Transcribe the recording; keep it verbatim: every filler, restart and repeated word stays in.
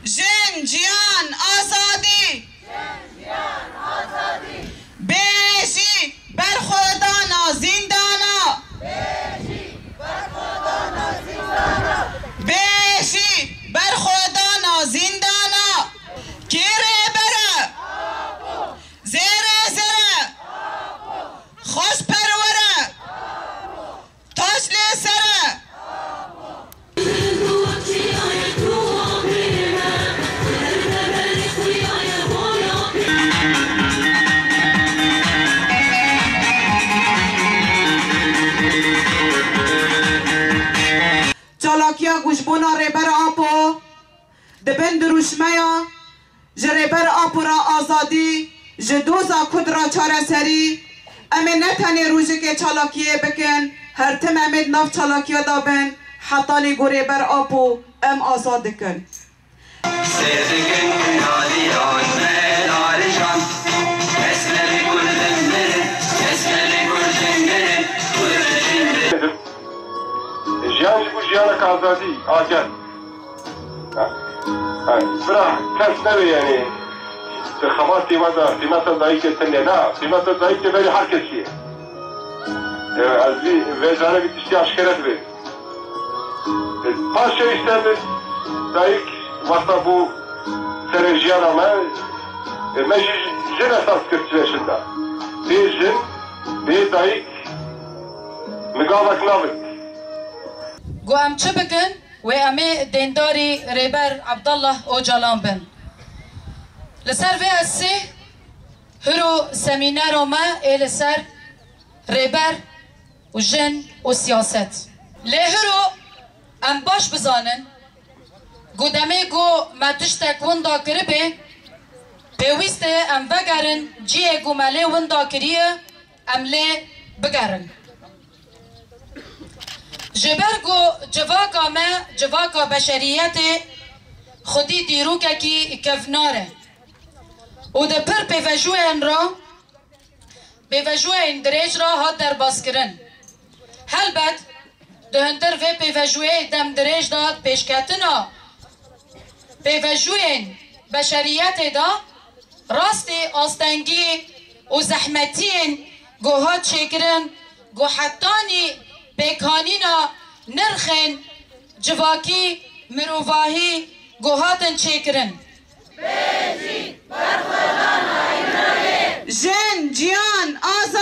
Jin, jiyan, azadî! Bê jî berxwedana zîndana! Bê jî berxwedana zîndana! Kê rêber e? Zêrê zêre! Xweş perwer e! Taş lê ser e! Çalakiya ku ji bona Rêber Apo di bin dirûşmeya ji Rêber Apo re azadî, ji doza Kurd re çareserî, em ê ne tenê rojekê çalakiyê bikin, her tim em ê di nav çalakiya de bin, hetanî ku Rêber Apo em azad dikin. Sêr dikin naliyan me lalijan, kes me li Kurdin mirin, kes me li Kurdin mirin, Kurdin mirin. Jiyan ji bo jiyanek azadî, agel. Ha, ha, bira, ters nebe yani. Di xebatê we de qîmeta dayikê tune ne, qîmeta dayikê berî her kesî ye. E, ez vî vê carê vî tiştî aşkere dibe. E, paşê işte bi dayik wexta bû serê jiyana me, e, me jî jin esas kir çileşin de. Bê jin, bê dayik, migavek nabin. Ku em çi bikin? Wê em ê dêndarî Rêber Abdullah Ocalan bin. Li ser vê esê hiro semînero me ê li ser rêber û jin û siyaset. Lê hiro em baş bizanin ku demê ku me tiştek winda kiribê, pêwîst e em vegerin cihê ku me lê winda kiriye, em lê bigerin. Ji ber ku civaka me, civaka beşeriyetê xwedî dîrokekî kevnar e û di pir pêvejûyên re, pêvejûyên dirêj re hat derbazkirin. Helbet, di hundir vê pêvejûyê demdirêj de pêşketina pêvejûyên beşeriyetê de rastî astengî û zehmetiyên ku hat çêkirin, ku hetanî pêkanîna nirxên civakî, mirovahî ku hatin çêkirin. Jin, jiyan, azadî!